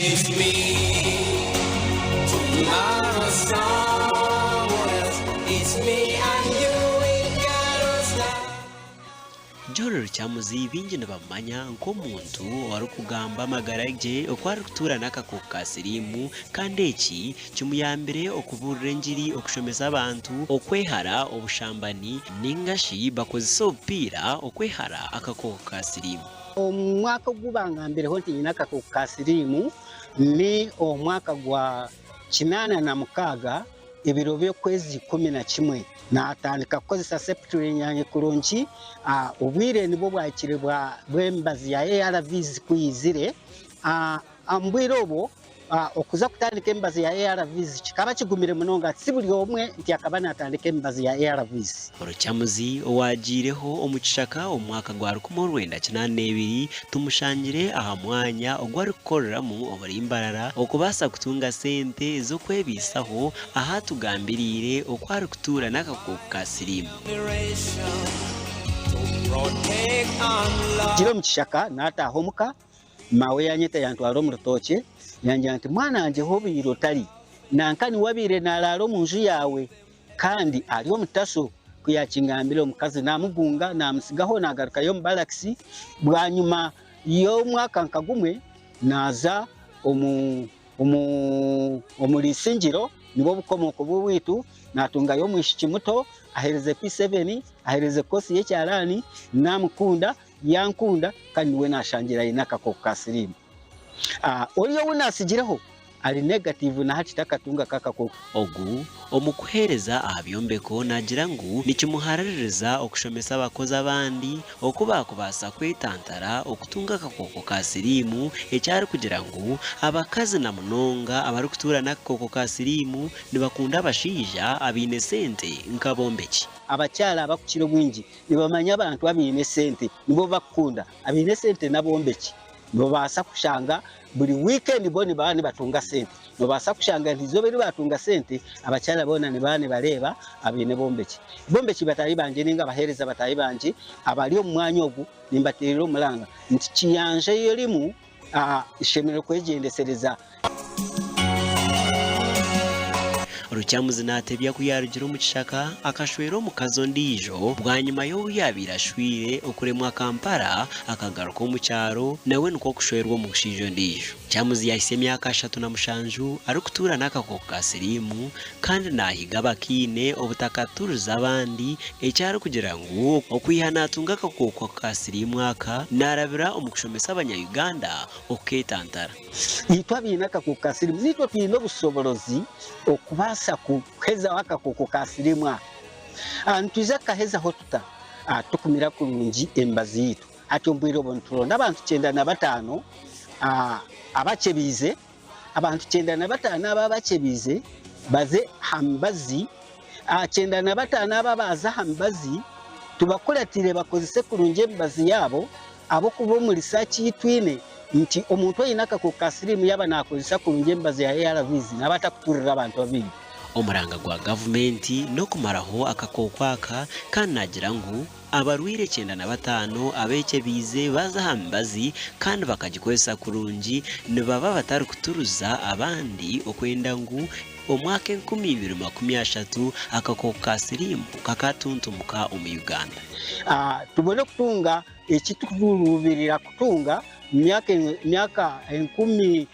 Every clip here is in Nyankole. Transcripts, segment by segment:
John Lukyamuzi baingi nibamumanya nk'omuntu orikugamba amagara gye oku arikutuura n'akakooko ka siriimu kandi eki kimuyambire okubuurira engiri, okushomesa abantu, okwehara obushambani ninga shi bakozesa obupiira okwehara akakooko ka siriimu. Omu mwaka ogu bangambireho nti nyine akakooko ka siriimu ni omwaka gwa 86 ebiro by'okwezi 11. Naatandika kukozesa Septrin yangye kurungi. Obwire nibwo bwahikire bw'emibazi ya ARVs ku yaizire. Omu bwire obwo, okuza kutandika emibazi ya ARVs kikaba kigumire munonga. Si buri omwe nti akaba naatandika emibazi ya ARVs. Rukyamuzi owaagiireho omu kishaka omu mwaka gwa 1982 tumushangire aha mwanya ogu arikukoreramu omuri Mbarara okubaasa kutunga sente z'okwebaisaho ahu atugambiriire oku arikutuura n'akakooko ka siriimu. Ngiire omu kishaka naataaha omuka, maawe yaanyeta yantwara omu rutookye yangira nti mwana wangye hobaire otari nanka niwe abaire naaraara omu nju yaawe kandi ari omutaso. Ku yaakingambire omukazi naamugunga naamutsigaho naagarukayo omu barakisi. Bwanyima y'omwaka nka gumwe naaza omu omu omuri Isingiro nibwo bukomooko bw'owaitu, naatungayo omwishiki muto aherize P7, aherize koosi y'ekyaraani, naamukunda, yankunda kandi niwe naashangira aine akakooko ka siriimu. Oriya ou naatsigireho ari negative na hati takatunga ko akakooko. Ogu omu kuheereza aha byombeko naagira ngu nikimuhariririza okushomesa abakozi abandi oku baakubaasa kwetantara okutunga akakooko ka siriimu eki arikugira ngu abakazi na munonga abarikutuura n'akakooko ka siriimu nibakunda abashaija abaine sente nk'abombeki. Abakyara abakukira obwingi nibamanya abantu abaine sente nibo bakukunda. Abaine sente n'abombeki. Nobaasa kushanga buri wiikendi bo nibaba nibatunga sente. Nobaasa kushanga nti eizooba eri baatunga sente, abakyara boona nibaba nibareeba abaine bombeki. Bombeki bataahi bangye nainga abaheereza bataahi bangye abari omu mwanya ogu nimbateerera omuranga nti kiyanja ei orimu eshemereire kwegyendesereza. Rukyamuzi naatebya ku yaarugire omu kishaka akashwera omukazi ondiijo bwanyima y'ou yaabaire ashwire okuremwa Kampala akagaruka omu kyaro nawe nikwo kushwerwa omushaija ondiijo. Rukyamuzi yaahitsya emyaka 37 arikutuura n'akakooko ka siriimu kandi naahiga abakaine obutakaturiza abandi eki arikugira ngu okwiha naatunga akakooko ka siriimu aka naarabira omu kushomesa abanya-Uganda okukeetantara. Itwe abaine akakooko ka siriimu naitwe twine obushoborozi okubaasa kuhezaho akakooko ka siriimu aka. Nitwija kukahezaho tuta? Tukumira kurungi emibazi yaitu. Hati omu bwire obu nituronda abantu 95 abakyebiize, abantu 95 abo abakyebiize baze aha mibazi, 95 abo abaaza aha mibazi tubakuratire bakozese kurungi emibazi yaabo Ahabw'okuba omu risaaki ei twine nti omuntu oine akakooko ka siriimu yaaba naakozesa kurungi emibazi ya ARVs naaba atakuturira abantu abaingi. Omuranga gwa gavumenti n'okumaraho akakooko aka kandi naagira ngu abarwaire 95 abeekyebiize baaza aha mibazi kandi bakagikozesa kurungi nibaba batarikuturuza abandi okwenda ngu omwaka 2030 akakooko ka siriimu kakatuntumuka omu Uganda. Tubone kutunga Eki turikuruubirira kutunga omu myaka enkumi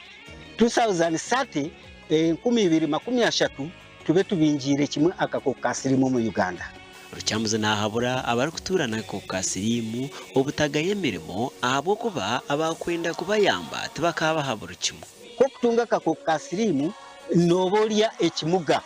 2030, 2030, tube tubingiire kimwe akakooko ka siriimu omu Uganda. Rukyamuzi naahabura abarikutuura n'akakooko ka siriimu obutagaya emirimo ahabw'okuba abaakwenda kubayamba tibakaabaha buri kimwe. Ku okutunga akakooko ka siriimu nooba ori ekimuga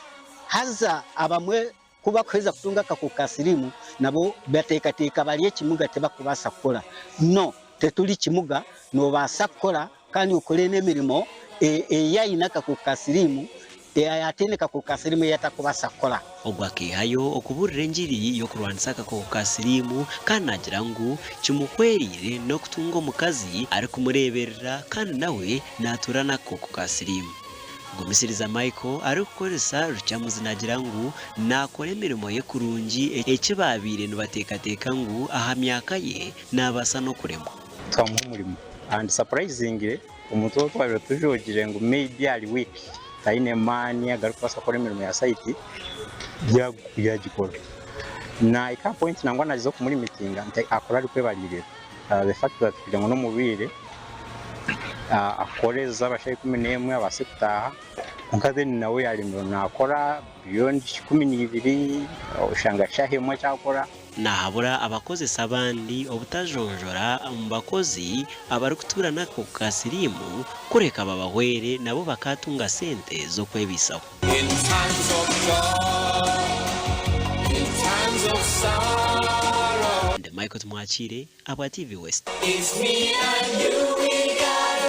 haza abamwe Ku bakuheza kutunga akakooko ka siriimu, nabo bateekateeka bari ekimuga tibakubaasa kukora. No, teturi kimuga, noobaasa kukora kandi okore n'emirimo ei aine akakooko ka siriimu, ei ataine kakooko ka siriimu ei atakubaasa kukora. Ogwo akaihayo okubuurira engiri y'okurwanisa akakooko ka siriimu kandi naagira ngu kimuhwereire n'okutunga omukazi arikumureeberera kandi nawe naatuura n'akakooko ka siriimu. Gumisiriza Michael arikukoresa Rukyamuzi nagira ngu nakora emirimo ye kurungi eki baabaire nibateekateeka ngu aha myaka ye nabaasa n'okuremwa. Twamuha omurimo and surprisingly Omuntu ou twabaire tujoogire ngu maybe ari weak taine maani agarikubaasa kukora emirimo ya sayiti yaagikora. Nahika aha point nangwa naagyeza kumurimitinga nti akore arikwebariirira. The fact that kugira ngu n'omurwaire akore zaaba shaaha 11 abaase kutaaha kwonka then nawe yaaremirwe naakora beyond 12 oshanga shaaha emwe akyakora. Naahabura abakozesa abandi obutajonjora omu bakozi abarikutuura n'akakooko ka siriimu kureka babahwere nabo bakaatunga sente z'okwebaisaho. In times of joy, in times of sorrow. Ndi Michael Tumwakiire ahabwa TV West. It's me and you we got.